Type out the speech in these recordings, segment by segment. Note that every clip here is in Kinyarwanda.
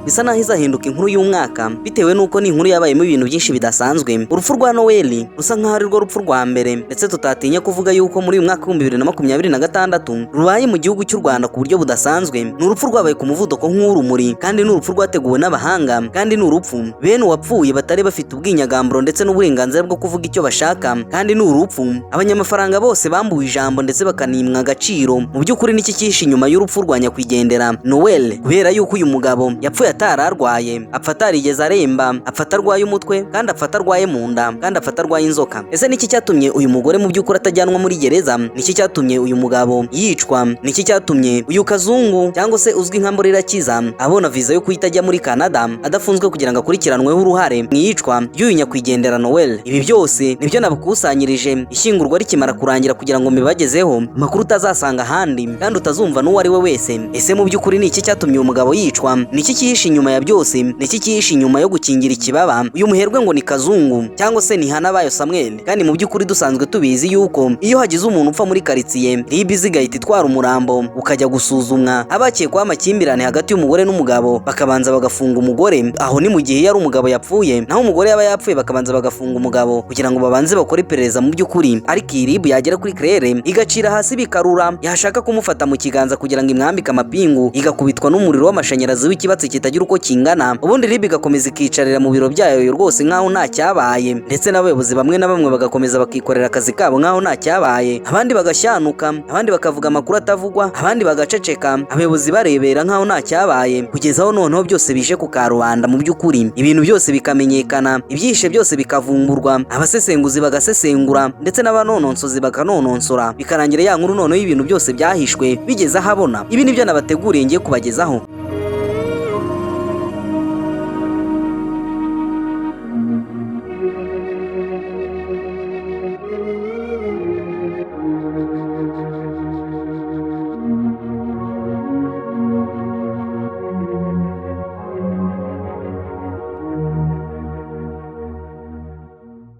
Bisa naho izahinduka inkuru y'umwaka, bitewe n'uko ni inkuru yabayemo ibintu byinshi bidasanzwe. Urupfu rwa Noel rusa nkaho ari rwo rupfu rwa mbere, ndetse tutatinya kuvuga yuko muri uyu mwaka w'2026 rubaye mu gihugu cy'u Rwanda ku buryo budasanzwe. Ni urupfu rwabaye ku muvuduko nk'uw'urumuri, kandi ni urupfu rwateguwe n'abahanga, kandi ni urupfu bene uwapfuye batari bafite ubwinyagamburo ndetse n'uburenganzira bwo kuvuga icyo bashaka, kandi ni urupfu abanyamafaranga bose bambuwe ijambo ndetse bakanimwa agaciro. Mu by'ukuri, niki cyihishe inyuma y'urupfu rwa nyakwigendera Noel? Kubera yuko uyu mugabo yapfuye atararwaye, apfa atarigeze aremba, apfa atarwaye umutwe, kandi apfa atarwaye mu nda, kandi apfa atarwaye inzoka. Ese niki cyatumye uyu mugore mu by'ukuri atajyanwa muri gereza? Niki cyatumye uyu mugabo yicwa? Niki cyatumye uyu Kazungu, cyangwa se uzwi nka Mburirakiza, abona viza yo guhita ajya muri Canada adafunzwe kugira ngo akurikiranweho uruhare mu iyicwa ry'uyu nyakwigendera Noel? Ibi byose nibyo nabakusanyirije ishyingurwa rikimara kurangira kugira ngo mbibagezeho, amakuru utazasanga ahandi kandi utazumva n'uwo ari we wese. Ese mu by'ukuri ni iki cyatumye uyu mugabo yicwa? Ni iki cyihishe inyuma ya byose? Ni iki cyihishe inyuma yo gukingira ikibaba uyu muherwe ngo ni Kazungu, cyangwa se ni Hanabayo Samuel? Kandi mu by'ukuri dusanzwe tubizi yuko iyo hagize umuntu upfa muri karitsiye, RIB igahita itwara umurambo ukajya gusuzumwa, haba hakekwaho amakimbirane hagati y'umugore n'umugabo, bakabanza bagafunga umugore. Aho ni mu gihe iyo ari umugabo yapfuye. Naho umugore yaba yapfuye, bakabanza bagafunga umugabo kugira ngo babanze bakore iperereza mu by'ukuri. Ariko iyi RIB yagera kuri Claire igacira hasi bikarura, yashaka kumufata mu kiganza kugira ngo imwambike amapingu, igakubitwa n'umuriro w'amashanyarazi w'ikibatsi kitagira uko kingana. Ubundi RIB igakomeza ikicarira mu biro byayo rwose nk'aho nta cyabaye, ndetse n'abayobozi bamwe na bamwe bagakomeza bakikorera akazi kabo nk'aho nta cyabaye, abandi bagashyanuka, abandi bakavuga amakuru atavugwa, abandi bagaceceka, abayobozi barebera nk'aho nta cyabaye, kugeza aho noneho byose bije ku karubanda. Mu by'ukuri ibintu byose bikamenyekana, ibyihishe byose bikavumburwa, abasesenguzi bagasesengura, ndetse n'abanononsozi bakanononsora, bikarangira ya nkuru noneho ibintu byose byahishwe bigeze ahabona. Ibi nibyo nabateguriye, ngiye kubagezaho.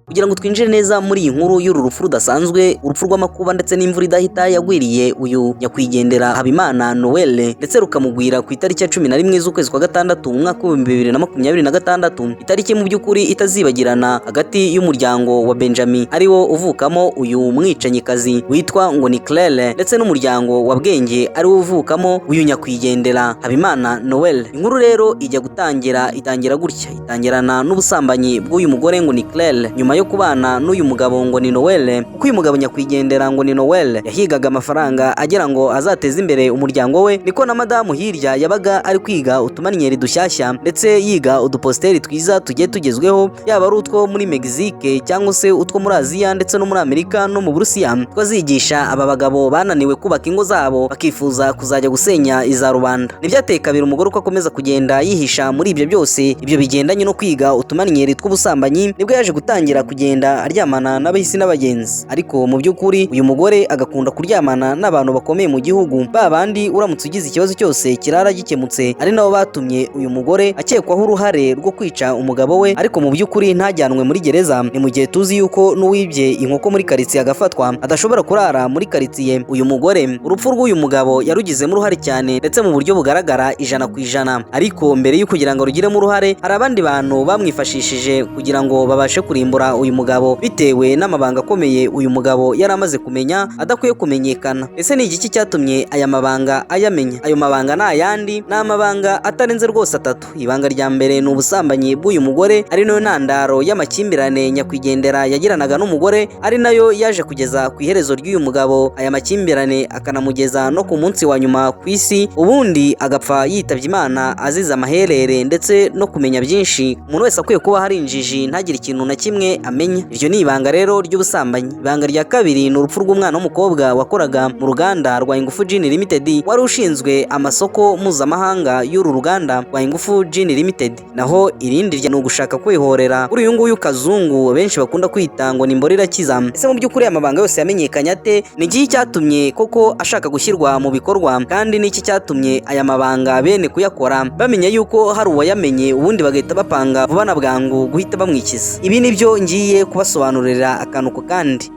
Kugira ngo twinjire neza muri iyi nkuru y'uru rupfu rudasanzwe, urupfu rw'amakuba ndetse n'imvura idahita yagwiriye uyu nyakwigendera Habimana Noel, ndetse rukamugwira ku itariki ya 11 z'ukwezi kwa gatandatu mu mwaka w'2026, itariki mu by'ukuri itazibagirana hagati y'umuryango wa Benjamin, ariwo uvukamo uyu mwicanyikazi witwa ngo ni Claire, ndetse n'umuryango wa Bwenge, ariwo uvukamo uyu nyakwigendera Habimana Noel. Inkuru rero ijya gutangira, itangira gutya: itangirana n'ubusambanyi bw'uyu mugore ngo ni Claire nyuma yo kubana n'uyu mugabo ngo ni Noel. Kuko uyu mugabo nyakwigendera ngo ni Noel yahigaga amafaranga agira ngo azateze imbere umuryango we, niko na madamu hirya yabaga ari kwiga utumanyeri dushyashya, ndetse yiga udupositeri twiza tugiye tugezweho, yaba ari utwo muri Mexique cyangwa se utwo muri Aziya ndetse no muri Amerika no mu Burusiya, twazigisha aba bagabo bananiwe kubaka ingo zabo bakifuza kuzajya gusenya iza rubanda. Ntibyateye kabiri, umugore uko akomeza kugenda yihisha muri ibyo byose, ibyo bigendanye no kwiga utumanyeri tw'ubusambanyi, nibwo yaje gutangira kugenda aryamana n'abahisi n'abagenzi. Ariko mu by'ukuri uyu mugore agakunda kuryamana n'abantu bakomeye mu gihugu, ba bandi uramutse ugize ikibazo cyose kirara gikemutse, ari nabo batumye uyu mugore akekwaho uruhare rwo kwica umugabo we, ariko mu by'ukuri ntajyanwe muri gereza. Ni mu gihe tuzi yuko n'uwibye inkoko muri karitsiye agafatwa adashobora kurara muri karitsiye. Uyu mugore, urupfu rw'uyu mugabo yarugizemo uruhare cyane, ndetse mu buryo bugaragara 100%. Ariko mbere yo kugira ngo rugiremo uruhare, hari abandi bantu bamwifashishije kugira ngo babashe kurimbura uyu mugabo, bitewe n'amabanga akomeye uyu mugabo yari amaze kumenya adakwiye kumenyekana. Ese ni igiki cyatumye aya mabanga ayamenya? Ayo mabanga ni ayandi, ni amabanga atarenze rwose atatu. Ibanga rya mbere ni ubusambanyi bw'uyu mugore, ari nayo ntandaro y'amakimbirane nyakwigendera yagiranaga n'umugore, ari nayo yaje kugeza ku iherezo ry'uyu mugabo, aya makimbirane akanamugeza no ku munsi wa nyuma ku isi, ubundi agapfa yitabye Imana azize amaherere ndetse no kumenya byinshi umuntu wese akwiye kuba hari injiji ntagire ikintu na kimwe amenya. Iryo ni ibanga rero ry'ubusambanyi. Ibanga rya kabiri ni urupfu rw'umwana w'umukobwa wakoraga mu ruganda rwa Ingufu Gin Limited, wari ushinzwe amasoko mpuzamahanga y'uru ruganda rwa Ingufu Gin Limited. Naho irindi ni ugushaka kwihorera kuri uyu nguyu Kazungu benshi bakunda kwita ngo ni Mborirakiza. Ese mu by'ukuri aya mabanga yose yamenyekanye ate? Ni iki cyatumye koko ashaka gushyirwa mu bikorwa? Kandi ni iki cyatumye aya mabanga bene kuyakora bamenya yuko hari uwayamenye, ubundi bagahita bapanga vuba na bwangu guhita bamwikiza? Ibi nibyo ngiye kubasobanurira akantu ku kandi.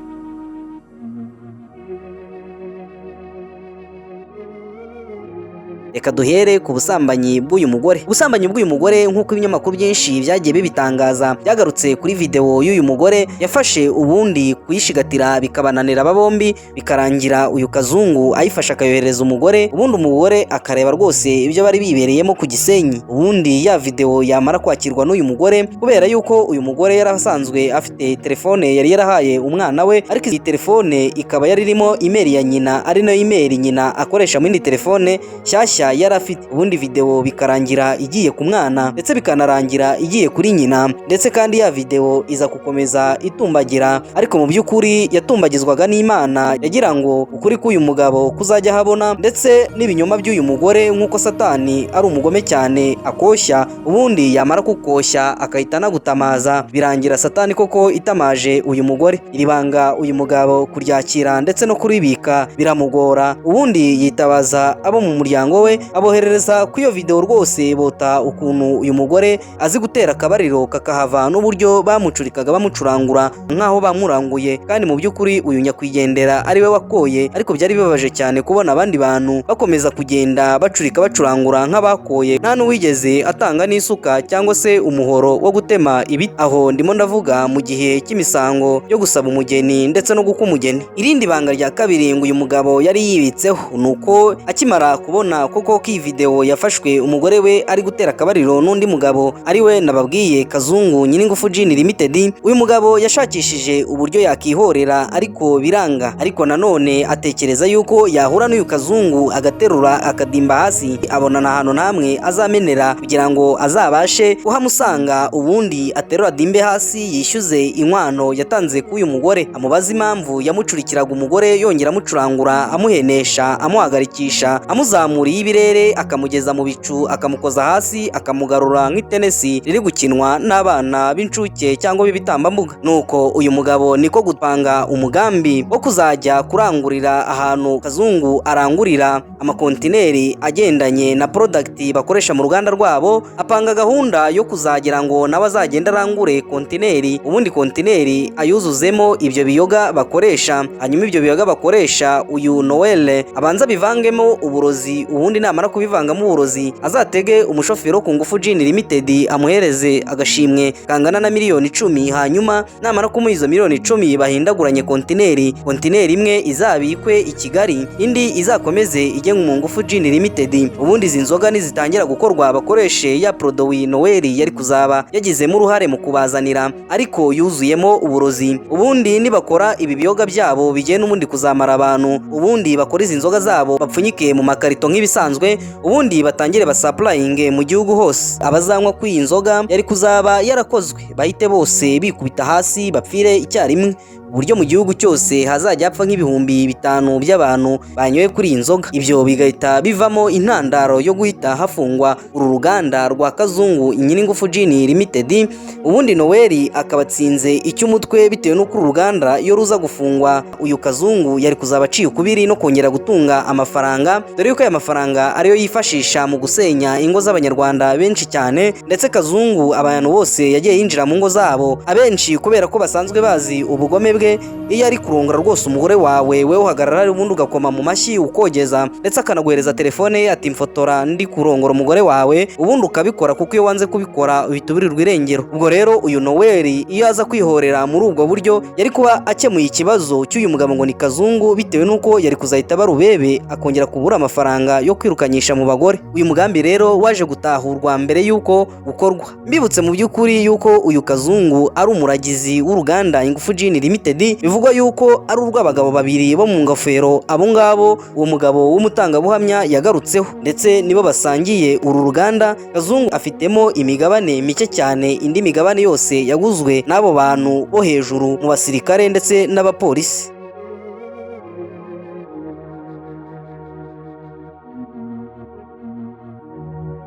Reka duhere ku busambanyi bw'uyu mugore. Ubusambanyi bw'uyu mugore, nk'uko ibinyamakuru byinshi byagiye bibitangaza, byagarutse kuri video y'uyu mugore yafashe, ubundi kuyishigatira bikabananira aba bombi, bikarangira uyu Kazungu ayifashe akayohereza umugore, ubundi umugore akareba rwose ibyo bari bibereyemo ku Gisenyi. Ubundi ya video yamara kwakirwa n'uyu mugore, kubera yuko uyu mugore yari asanzwe afite telefone yari yarahaye umwana we, ariko iyi telefone ikaba yari irimo email ya nyina, ari nayo email nyina akoresha muri telefone nshyashya yari afite. Ubundi video bikarangira igiye ku mwana, ndetse bikanarangira igiye kuri nyina, ndetse kandi ya video iza gukomeza itumbagira, ariko mu by'ukuri yatumbagizwaga n'Imana yagira ngo ukuri k'uyu mugabo kuzajya habona, ndetse n'ibinyoma by'uyu mugore, nk'uko Satani ari umugome cyane akoshya, ubundi yamara kukoshya akahita anagutamaza. Birangira Satani koko itamaje uyu mugore. Iri banga uyu mugabo kuryakira ndetse no kuribika biramugora, ubundi yitabaza abo mu muryango we, aboherereza ku iyo video rwose, bota ukuntu uyu mugore azi gutera akabariro kakahava, n'uburyo bamucurikaga bamucurangura nk'aho bamuranguye, kandi mu by'ukuri uyu nyakwigendera ari we wakoye. Ariko byari bibabaje cyane kubona abandi bantu bakomeza kugenda bacurika bacurangura nk'abakoye, nta n'uwigeze atanga n'isuka cyangwa se umuhoro wo gutema ibiti. Aho ndimo ndavuga mu gihe cy'imisango yo gusaba umugeni ndetse no gukwa umugeni. Irindi banga rya kabiri ngo uyu mugabo yari yibitseho ni uko akimara kubona koko ko iyi video yafashwe umugore we ari gutera akabariro n'undi mugabo, ari we nababwiye Kazungu Nyiringufu Gin Limited, uyu mugabo yashakishije uburyo yakihorera ariko biranga. Ariko nanone atekereza yuko yahura n'uyu Kazungu agaterura akadimba hasi, abona ahantu namwe azamenera kugira ngo azabashe kuhamusanga, ubundi aterura adimbe hasi yishyuze inkwano yatanze k'uyu mugore, amubaze impamvu yamucurikiraga umugore yongera amucurangura, amuhenesha, amuhagarikisha, amuzamuriye ibirere, akamugeza mu bicu, akamukoza hasi, akamugarura nk'itenesi riri gukinwa n'abana b'incuke cyangwa b'ibitambambuga. Nuko uyu mugabo niko gupanga umugambi wo kuzajya kurangurira ahantu Kazungu arangurira amakontineri agendanye na product bakoresha mu ruganda rwabo. Apanga gahunda yo kuzagira ngo nawe azagende arangure kontineri, ubundi kontineri ayuzuzemo ibyo biyoga bakoresha, hanyuma ibyo biyoga bakoresha uyu Noel abanza bivangemo uburozi, ubundi namara kubivangamo uburozi azatege umushoferi wo ku Ngufu Gin Limited amuhereze agashimwe kangana na miliyoni 10. Hanyuma namara kumuha izo miliyoni 10, bahindaguranye kontineri, kontineri imwe izabikwe i Kigali, indi izakomeze ijye mu Ngufu Gin Limited. Ubundi izi nzoga nizitangira gukorwa bakoreshe ya produit Noel yari kuzaba yagizemo uruhare mu kubazanira, ariko yuzuyemo uburozi. Ubundi nibakora ibi biyoga byabo bigiye n'ubundi kuzamara abantu, ubundi bakora izi nzoga zabo bapfunyike mu makarito nk'ibisanzwe, ubundi batangire basupplyinge mu gihugu hose. Abazanywa kuri iyi nzoga yari kuzaba yarakozwe bahite bose bikubita hasi bapfire icyarimwe, uburyo mu gihugu cyose hazajya hapfa nk'5,000 by'abantu banyoye kuri iyi nzoga. Ibyo bigahita bivamo intandaro yo guhita hafungwa uru ruganda rwa Kazungu Nyiringufu Gin Limited, ubundi Noel akabatsinze icy'umutwe, bitewe n'uko uru ruganda iyo ruza gufungwa uyu Kazungu yari kuzaba aciye ukubiri no kongera gutunga amafaranga, dore yuko aya mafaranga ariyo yifashisha mu gusenya ingo z'Abanyarwanda benshi cyane. Ndetse Kazungu abantu bose yagiye yinjira mu ngo zabo, abenshi kubera ko basanzwe bazi ubugome bwe, iyo ari kurongora rwose umugore wawe, wewe uhagarara ubundi ugakoma mu mashyi ukogeza, ndetse akanaguhereza telefone ye ati mfotora ndi kurongora umugore wawe, ubundi ukabikora, kuko iyo wanze kubikora uhita uburirwa irengero. Ubwo rero uyu Noel iyo aza kwihorera muri ubwo buryo yari kuba akemuye ikibazo cy'uyu mugabo ngo ni Kazungu, bitewe n'uko yari kuzahita barubebe akongera kubura amafaranga yo kwirukanyisha mu bagore. Uyu mugambi rero waje gutahurwa mbere y'uko ukorwa. Mbibutse mu by'ukuri y'uko uyu Kazungu ari umuragizi w'uruganda Ingufu Gin Limited, bivugwa yuko ari urw'abagabo babiri bo mu ngofero, abo ngabo uwo mugabo w'umutangabuhamya yagarutseho, ndetse nibo basangiye uru ruganda. Kazungu afitemo imigabane mike cyane, indi migabane yose yaguzwe n'abo bantu bo hejuru mu basirikare ndetse n'abapolisi.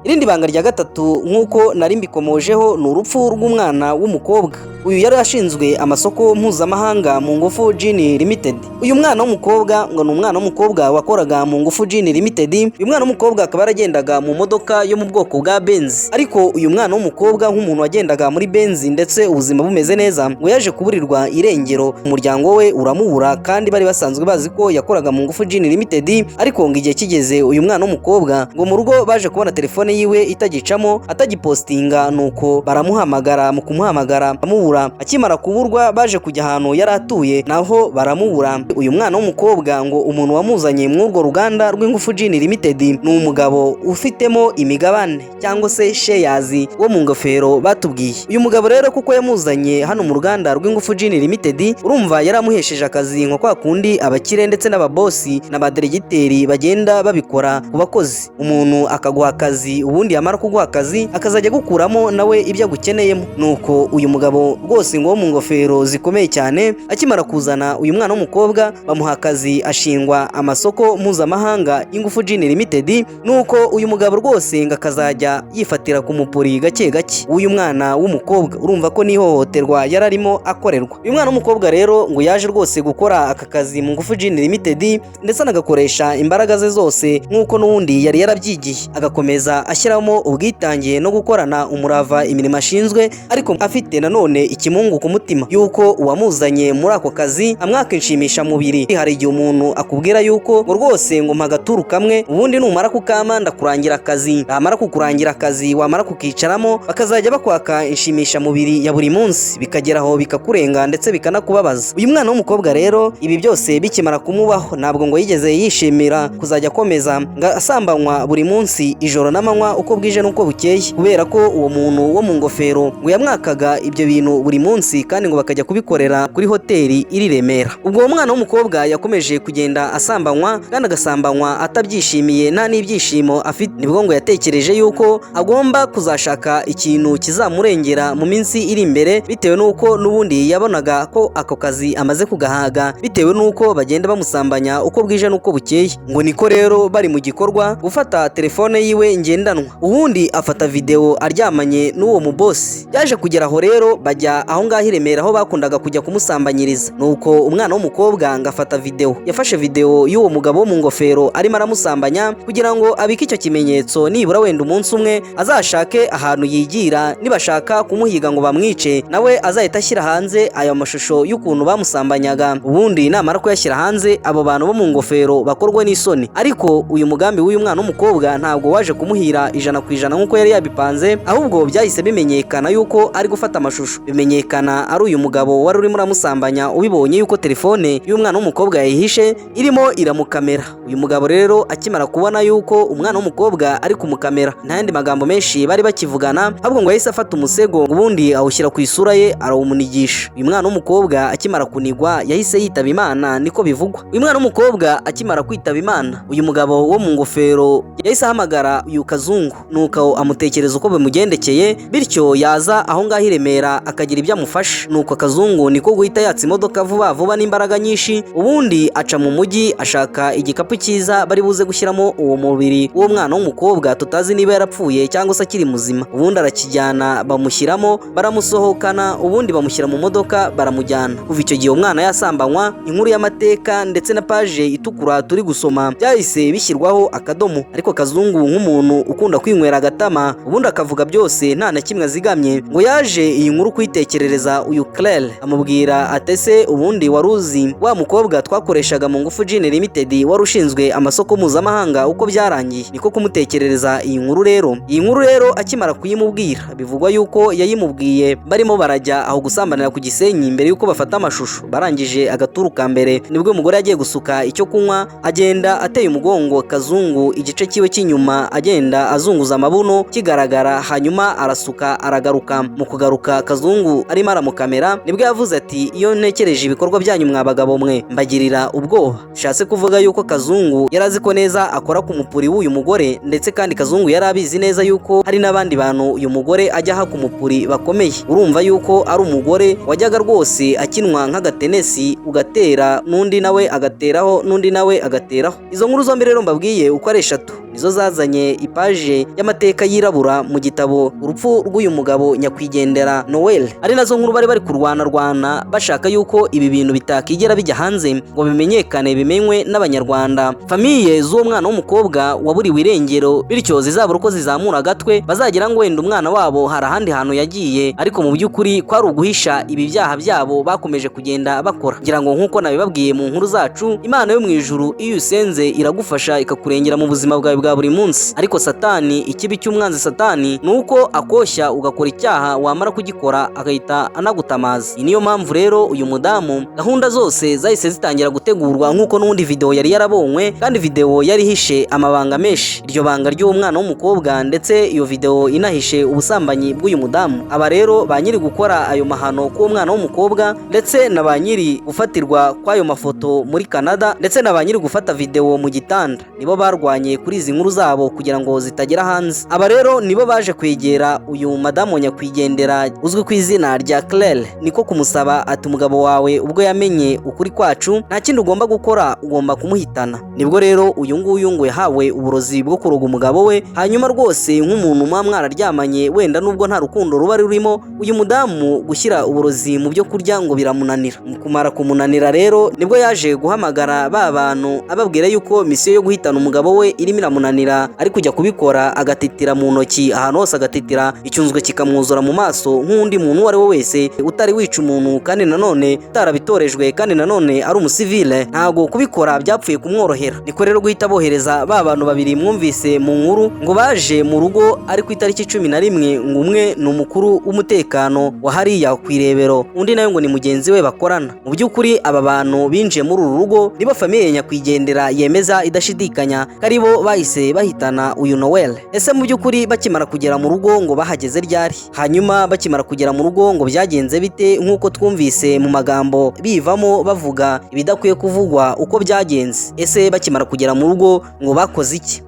Irindi Irindi banga rya gatatu, nk'uko nari mbikomojeho, ni urupfu rw'umwana w'umukobwa. Uyu yari ashinzwe amasoko mpuzamahanga mu Ngufu Gin Limited. Uyu mwana w'umukobwa ngo ni umwana w'umukobwa wakoraga mu Ngufu Gin Limited. Uyu mwana w'umukobwa akaba yaragendaga mu modoka yo mu bwoko bwa Benz. Ariko uyu mwana w'umukobwa, nk'umuntu wagendaga muri Benz ndetse ubuzima bumeze neza, ngo yaje kuburirwa irengero, umuryango we uramubura, kandi bari basanzwe bazi ko yakoraga mu Ngufu Gin Limited. Ariko ngo igihe kigeze, uyu mwana w'umukobwa ngo mu rugo baje kubona telefone yiwe itagicamo, atagipostinga, nuko baramuhamagara. Mu kumuhamagara bamubura. Akimara kuburwa, baje kujya ahantu yari atuye, naho baramubura. Uyu mwana w'umukobwa ngo umuntu wamuzanye muri urwo ruganda rw'Ingufu Gin Limited ni umugabo ufitemo imigabane cyangwa se shares wo mu ngofero batubwiye. Uyu mugabo rero, kuko yamuzanye hano mu ruganda rw'Ingufu Gin Limited, urumva yaramuhesheje akazi, nko kwa kundi abakire ndetse n'ababosi n'abaderegiteri bagenda babikora ku bakozi. Umuntu akaguha akazi, ubundi yamara kuguha akazi akazajya agukuramo nawe ibyo agukeneyemo. Nuko uyu mugabo rwose ngo wo mu ngofero zikomeye cyane, akimara kuzana uyu mwana w'umukobwa bamuha akazi, ashingwa amasoko mpuzamahanga y'Ingufu Gin Limited. Nuko uyu mugabo rwose ngo akazajya yifatira ku mupuri gake gake w'uyu mwana w'umukobwa. Urumva ko n'ihohoterwa yari arimo akorerwa. Uyu mwana w'umukobwa rero ngo yaje rwose gukora aka kazi mu Ngufu Gin Limited, ndetse anagakoresha imbaraga ze zose nk'uko n'ubundi yari yarabyigiye, agakomeza ashyiramo ubwitange no gukorana umurava imirimo ashinzwe, ariko afite nanone ikimungu ku mutima yuko uwamuzanye muri ako kazi amwaka inshimishamubiri. Hari igihe umuntu akubwira yuko ngo rwose ngo mpa agaturu kamwe, ubundi numara kukama ndakurangira akazi. Bamara kukurangira akazi, wamara kukicaramo, bakazajya bakwaka inshimishamubiri ya buri munsi, bikagera aho bikakurenga ndetse bikanakubabaza. Uyu mwana w'umukobwa rero, ibi byose bikimara kumubaho, ntabwo ngo yigeze yishimira kuzajya akomeza ngo asambanywa buri munsi, ijoro n'amanywa, uko bwije n'uko bukeye, kubera ko uwo muntu wo mu ngofero ngo yamwakaga ibyo bintu buri munsi, kandi ngo bakajya kubikorera kuri hoteli iri Remera. Ubwo uwo mwana w'umukobwa yakomeje kugenda asambanywa, kandi agasambanywa atabyishimiye, nta n'ibyishimo afite. Nibwo ngo yatekereje yuko agomba kuzashaka ikintu kizamurengera mu minsi iri imbere, bitewe n'uko n'ubundi yabonaga ko ako kazi amaze kugahaga, bitewe n'uko bagenda bamusambanya uko bwije n'uko bukeye. Ngo niko rero bari mu gikorwa gufata telefone yiwe ngendanwa, ubundi afata videwo aryamanye n'uwo mubosi. Yaje kugera aho rero bajya aho ngaho i Remera, aho bakundaga kujya kumusambanyiriza. Nuko umwana w'umukobwa ngo afata videwo, yafashe videwo y'uwo mugabo wo mu ngofero arimo aramusambanya, kugira ngo abike icyo kimenyetso, nibura wenda umunsi umwe azashake ahantu yigira, nibashaka kumuhiga ngo bamwice, nawe azahita ashyira hanze ayo mashusho y'ukuntu bamusambanyaga, ubundi namara kuyashyira hanze abo bantu bo mu ngofero bakorwe n'isoni. Ariko uyu mugambi w'uyu mwana w'umukobwa ntabwo waje kumuhira 100% nk'uko yari yabipanze, ahubwo byahise bimenyekana yuko ari gufata amashusho, bimenyekana ari uyu mugabo wari urimo uramusambanya ubibonye yuko telefone y'umwana w'umukobwa yayihishe irimo iramukamera. Uyu mugabo rero akimara kubona yuko umwana w'umukobwa ari kumukamera, nta yandi magambo menshi bari bakivugana, ahubwo ngo yahise afata umusego, ubundi awushyira ku isura ye, arawumunigisha. Uyu mwana w'umukobwa akimara kunigwa yahise yitaba Imana, niko bivugwa. Uyu mwana w'umukobwa akimara kwitaba Imana, uyu mugabo wo mu ngofero yahise ahamagara uyu Kazungu, nuko amutekereza uko bimugendekeye, bityo yaza aho ngaho i Remera akagira ibyo amufasha. Nuko Kazungu niko guhita yatsa imodoka vuba vuba n'imbaraga nyinshi, ubundi aca mu mujyi ashaka igikapu cyiza bari buze gushyiramo uwo mubiri w'uwo mwana w'umukobwa tutazi niba yarapfuye cyangwa se akiri muzima, ubundi arakijyana, bamushyiramo, baramusohokana, ubundi bamushyira mu modoka baramujyana. Kuva icyo gihe umwana yasambanywa, inkuru y'amateka ndetse na page itukura turi gusoma byahise bishyirwaho akadomo. Ariko Kazungu, nk'umuntu ukunda kwinywera agatama ubundi akavuga byose nta na kimwe azigamye, ngo yaje iyi nkuru kuyitekerereza uyu Claire, amubwira atese ubundi wari uzi wa mukobwa twakoreshaga mu Ngufu Gin Limited wari ushinzwe amasoko mpuzamahanga uko byarangiye? Niko kumutekerereza iyi nkuru rero. Iyi nkuru rero akimara kuyimubwira, bivugwa yuko yayimubwiye barimo barajya aho gusambanira ku Gisenyi mbere yuko bafata amashusho. Barangije agaturu ka mbere, nibwo umugore yagiye gusuka icyo kunywa, agenda ateye umugongo Kazungu, igice cyiwe cy'inyuma agenda azunguza amabuno kigaragara, hanyuma arasuka aragaruka. Mu kugaruka Kazungu arimo aramukamera, nibwo yavuze ati: "Iyo ntekereje ibikorwa byanyu mwa bagabo mwe, mbagirira ubwoba." Bishatse kuvuga yuko Kazungu yari azi ko neza akora ku mupuri w'uyu mugore, ndetse kandi Kazungu yari abizi neza yuko hari n'abandi bantu uyu mugore ajya aha ku mupuri bakomeye. Urumva yuko ari umugore wajyaga rwose akinwa nk'agatenesi, ugatera n'undi nawe agateraho, n'undi nawe agateraho. Izo nkuru zombi rero mbabwiye uko ari eshatu. Nizo zazanye ipaje y'amateka yirabura mu gitabo urupfu rw'uyu mugabo nyakwigendera Noel, ari nazo nkuru bari bari kurwana rwana bashaka yuko ibi bintu bitakigera bijya hanze ngo bimenyekane, bimenywe n'Abanyarwanda. Famille z'uwo mwana w'umukobwa waburiwe irengero, bityo zizabura uko zizamura agatwe, bazagira ngo wenda umwana wabo hari ahandi hantu yagiye, ariko mu by'ukuri kwari uguhisha ibi byaha byabo bakomeje kugenda bakora. Ngira ngo nk'uko nabibabwiye mu nkuru zacu, Imana yo mu ijuru iyo usenze iragufasha, ikakurengera mu buzima bwawe bwa buri munsi. Ariko Satani, ikibi cy'umwanzi Satani ni uko akoshya ugakora icyaha, wamara kugikora agahita anagutamaza. Iyi niyo mpamvu rero uyu mudamu gahunda zose zahise zitangira gutegurwa, nk'uko n'ubundi video yari yarabonywe, kandi video yari ihishe amabanga menshi, iryo banga ry'uwo mwana w'umukobwa, ndetse iyo video inahishe ubusambanyi bw'uyu mudamu. Aba rero ba nyiri gukora ayo mahano k'uwo mwana w'umukobwa, ndetse na ba nyiri gufatirwa kw'ayo mafoto muri Canada, ndetse na ba nyiri gufata video mu gitanda, nibo barwanye kuri izi nkuru zabo kugira ngo zitagera hanze. Aba rero nibo baje kwegera uyu madamu nyakwigendera uzwi ku izina rya Claire, niko kumusaba ati: "Umugabo wawe ubwo yamenye ukuri kwacu, nta kindi ugomba gukora, ugomba kumuhitana." Nibwo rero uyu nguyu ngo yahawe uburozi bwo kuroga umugabo we. Hanyuma rwose nk'umuntu muba mwararyamanye, wenda nubwo nta rukundo ruba rurimo, uyu mudamu gushyira uburozi mu byo kurya ngo biramunanira. Mu kumara kumunanira rero, nibwo yaje guhamagara ba bantu, ababwira yuko mission yo guhitana umugabo we irimo iramunanira, ari kujya kubikora agatitira mu ntoki, ahantu hose agatitira, icyunzwe kikamwuzura mu maso, nk'undi muntu uwo ari we wese utari wica umuntu, kandi nanone utarabitorejwe, kandi nanone ari umusivile, ntabwo kubikora byapfuye kumworohera. Niko rero guhita bohereza ba bantu babiri mwumvise mu nkuru, ngo baje mu rugo ari ku itariki 11. Ngo umwe ni umukuru w'umutekano wa hariya ku Irebero, undi nawe ngo ni mugenzi we bakorana. Mu by'ukuri aba bantu binjiye muri uru rugo nibo famille nyakwigendera yemeza idashidikanya ko aribo bahise bahitana uyu Noel. Ese mu by'ukuri bakimara kugera mu rugo ngo bahageze ryari? Hanyuma bakimara kugera mu rugo ngo byagenze bite, nk'uko twumvise mu magambo bivamo bavuga ibidakwiye kuvugwa uko byagenze? Ese bakimara kugera mu rugo ngo bakoze iki?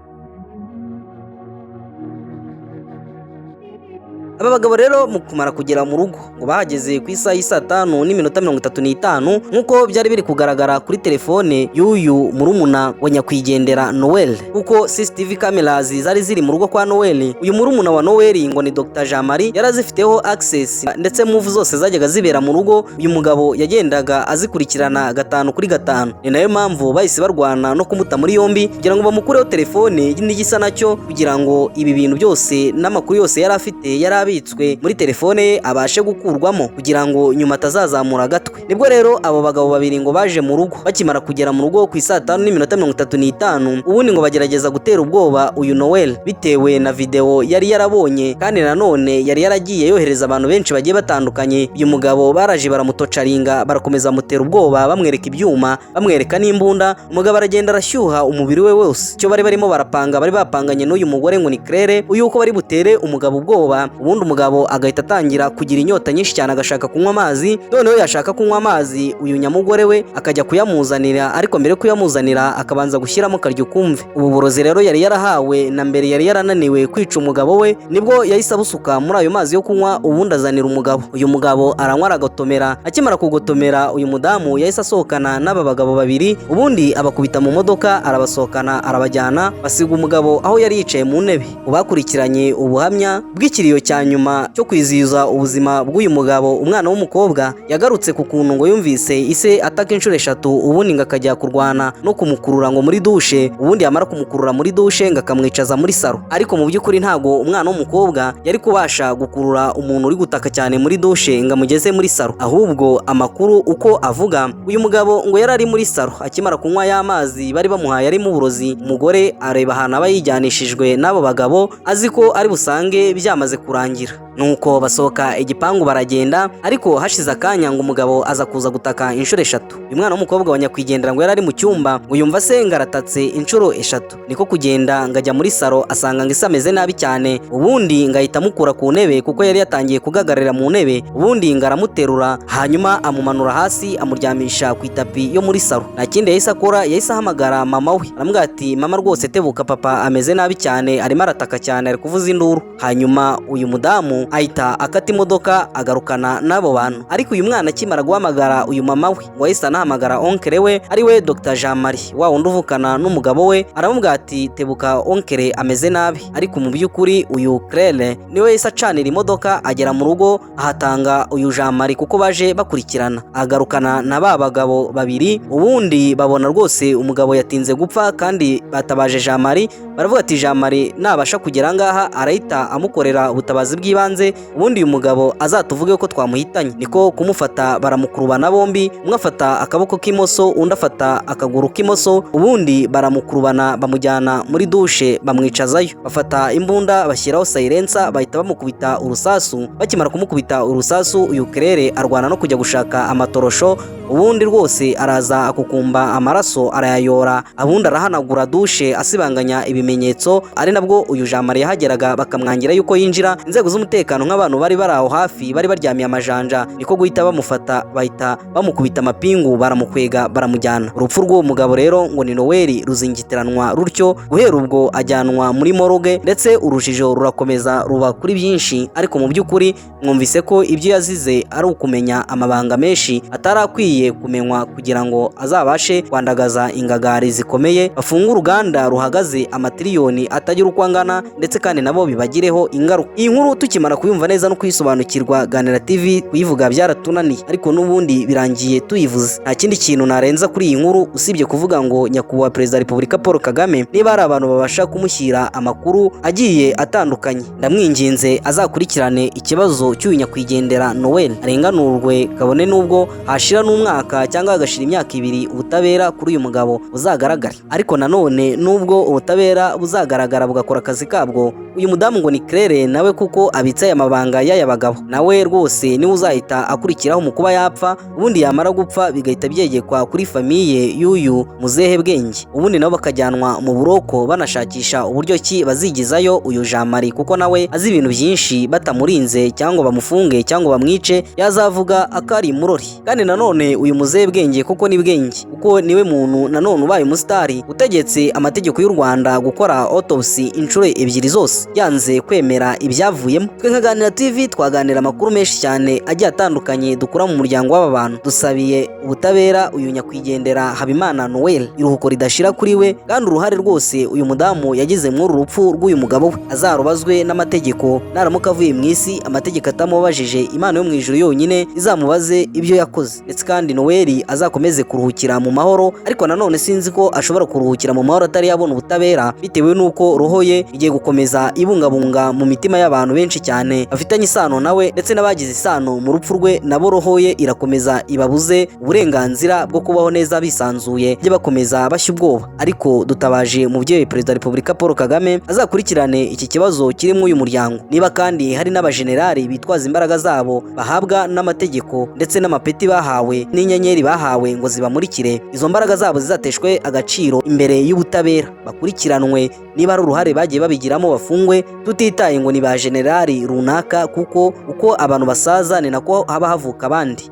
Aba bagabo rero mu kumara kugera mu rugo ngo bahageze ku isaha y'i 5:35, nk'uko byari biri kugaragara kuri telefone y'uyu murumuna wa nyakwigendera Noel, kuko CCTV cameras zari ziri mu rugo kwa Noel, uyu murumuna wa Noel ngo ni Dr Jean Marie, yari azifiteho access, ndetse move zose zajyaga zibera mu rugo uyu mugabo yagendaga azikurikirana gatanu kuri gatanu. Ni nayo mpamvu bahise barwana no kumuta muri yombi kugira ngo bamukureho telefone n'igisa nacyo, kugira ngo ibi bintu byose n'amakuru yose yari afite yari abitswe muri telefone ye abashe gukurwamo, kugira ngo nyuma atazazamura agatwe. Nibwo rero abo bagabo babiri ngo baje mu rugo. Bakimara kugera mu rugo ku 5:35, ubundi ngo bagerageza gutera ubwoba uyu Noel, bitewe na video yari yarabonye, kandi nanone yari yaragiye yohereza abantu benshi bagiye batandukanye. Uyu mugabo baraje baramutocaringa, barakomeza bamutera ubwoba, bamwereka ibyuma, bamwereka n'imbunda. Umugabo aragenda arashyuha umubiri we wose. Icyo bari barimo barapanga, bari bapanganye n'uyu mugore ngo ni Claire, uyu uko bari butere umugabo ubwoba, ubundi umugabo agahita atangira kugira inyota nyinshi cyane, agashaka kunywa amazi. Noneho yashaka kunywa amazi, uyu nyamugore we akajya kuyamuzanira, ariko mbere yo kuyamuzanira akabanza gushyiramo karyo ukumve. Ubu burozi rero yari yarahawe na mbere yari yarananiwe kwica umugabo we, nibwo yahise abusuka muri ayo mazi yo kunywa, ubundi azanira umugabo. Uyu mugabo aranywa, aragotomera. Akimara kugotomera, uyu mudamu yahise asohokana n'aba bagabo babiri, ubundi abakubita mu modoka, arabasohokana, arabajyana, basiga umugabo aho yari yicaye mu ntebe. Bakurikiranye ubuhamya bw'ikiriyo cya nyuma cyo kwizihiza ubuzima bw'uyu mugabo, umwana w'umukobwa yagarutse ku kuntu ngo yumvise ise ataka inshuro eshatu, ubundi ngo akajya kurwana no kumukurura ngo muri dushe, ubundi yamara kumukurura muri dushe ngo akamwicaza muri saro. Ariko mu by'ukuri ntabwo umwana w'umukobwa yari kubasha gukurura umuntu uri gutaka cyane muri dushe ngo amugeze muri saro. Ahubwo amakuru uko avuga, uyu mugabo ngo yari ari muri saro akimara kunywa ya mazi bari bamuhaye arimo uburozi. Umugore areba ahantu aba yijyanishijwe n'abo bagabo, azi ko ari busange byamaze kurangira. Nuko basohoka igipangu baragenda, ariko hashize akanya ngo umugabo aza kuza gutaka inshuro eshatu. Uyu mwana w'umukobwa wa nyakwigendera ngo yari ari mu cyumba, ngo yumva se ngo aratatse inshuro eshatu, niko kugenda ngo ajya muri saro, asanga ngo ise ameze nabi cyane. Ubundi ngo ahita amukura ku ntebe, kuko yari yatangiye kugagarira mu ntebe, ubundi ngo aramuterura, hanyuma amumanura hasi, amuryamisha ku itapi yo muri saro. Nta kindi yahise akora, yahise ahamagara mama we, aramubwira ati: "Mama, rwose tebuka, papa ameze nabi cyane, arimo arataka cyane, ari kuvuza induru." Hanyuma uyu mudamu mudamu ahita akata imodoka agarukana n'abo bantu. Ariko uyu mwana akimara guhamagara uyu mama we, ngo yahise anahamagara oncle we, ari we Dr Jean Marie, wa wundi uvukana n'umugabo we, aramubwira ati: "Tebuka, oncle ameze nabi." Ariko mu by'ukuri uyu Claire niwe yahise acanira imodoka, agera mu rugo ahatanga uyu Jean Marie, kuko baje bakurikirana, agarukana na ba bagabo babiri. Ubundi babona rwose umugabo yatinze gupfa kandi batabaje Jean Marie, baravuga ati: "Jean Marie nabasha kugera ngaha arahita amukorera ubutabazi bw'ibanze, ubundi uyu mugabo azatuvuge ko twamuhitanye." Niko kumufata, baramukurubana bombi, umwe afata akaboko k'imoso, undi afata akaguru k'imoso, ubundi baramukurubana bamujyana muri douche, bamwicazayo, bafata imbunda bashyiraho silencer, bahita bamukubita urusasu. Bakimara kumukubita urusasu, uyu Claire arwana no kujya gushaka amatorosho, ubundi rwose araza akukumba amaraso arayayora, ubundi arahanagura douche asibanganya ibimenyetso. Ari nabwo uyu Jean Marie yahageraga bakamwangira yuko yinjira. Inzego z'umutekano nk'abantu bari bari aho hafi bari baryamiye amajanja, niko guhita bamufata, bahita bamukubita amapingu, baramukwega, baramujyana. Urupfu rw'uwo mugabo rero ngo ni Noel ruzingitiranwa rutyo. Guhera ubwo ajyanwa muri morgue, ndetse urujijo rurakomeza ruba kuri byinshi. Ariko mu by'ukuri mwumvise ko ibyo yazize ari ukumenya amabanga menshi atari akwiye kumenywa, kugira ngo azabashe kwandagaza ingagari zikomeye, bafunge uruganda ruhagaze amatiriyoni atagira uko angana, ndetse kandi nabo bibagireho ingaruka. Iyi nkuru tukimara kuyumva neza no kuyisobanukirwa, Ganira TV kuyivuga byaratunaniye, ariko n'ubundi birangiye tuyivuze. Nta kindi kintu narenza kuri iyi nkuru usibye kuvuga ngo Nyakubahwa Perezida wa Repubulika Paul Kagame, niba hari abantu babasha kumushyira amakuru agiye atandukanye, ndamwinginze azakurikirane ikibazo cy'uyu nyakwigendera Noel, arenganurwe, kabone n'ubwo hashira n'umwaka cyangwa hagashira imyaka 2, ubutabera kuri uyu mugabo buzagaragare. Ariko nanone nubwo ubutabera buzagaragara bugakora akazi kabwo, uyu mudamu ngo ni Claire nawe, kuko abitse aya mabanga y'aya bagabo, nawe rwose niwe uzahita akurikiraho mu kuba yapfa, ubundi yamara gupfa bigahita byegekwa kuri famille y'uyu muzehe Bwenge, ubundi nabo bakajyanwa mu buroko, banashakisha uburyo ki bazigizayo uyu Jean Marie, kuko nawe azi ibintu byinshi. Batamurinze cyangwa bamufunge cyangwa bamwice, yazavuga akari murori. Kandi nanone uyu muzehe Bwenge, kuko ni Bwenge, kuko niwe muntu nanone ubaye umusitari utegetse amategeko y'u Rwanda gukora autopsy inshuro ebyiri zose, yanze kwemera ibyavuyemo. Twe nka Ganira TV twaganira amakuru menshi cyane agiye atandukanye dukura mu muryango w'aba bantu. Dusabiye ubutabera uyu nyakwigendera Habimana Noel, iruhuko ridashira kuri we, kandi uruhare rwose uyu mudamu yagize muri uru rupfu rw'uyu mugabo we azarubazwe n'amategeko. Naramuka avuye mu isi amategeko atamubajije, Imana yo mu ijuru yonyine izamubaze ibyo yakoze. Ndetse kandi Noel azakomeze kuruhukira mu mahoro, ariko nanone sinzi ko ashobora kuruhukira mu mahoro atari yabona ubutabera, bitewe n'uko roho ye igiye gukomeza ibungabunga mu mitima y'abantu benshi cyane bafitanye isano nawe, ndetse n'abagize isano mu rupfu rwe nabo roho ye irakomeza ibabuze uburenganzira bwo kubaho neza bisanzuye, bajye bakomeza bashya ubwoba. Ariko dutabaje umubyeyi Perezida wa Repubulika Paul Kagame azakurikirane iki kibazo kirimo uyu muryango. Niba kandi hari n'abajenerali bitwaza imbaraga zabo bahabwa n'amategeko ndetse n'amapeti bahawe n'inyenyeri bahawe ngo zibamurikire, izo mbaraga zabo zizateshwe agaciro imbere y'ubutabera, bakurikiranwe. Niba hari uruhare bagiye babigiramo, bafungwe, tutitaye ngo ni ba generali runaka, kuko uko abantu basaza ni nako haba havuka abandi.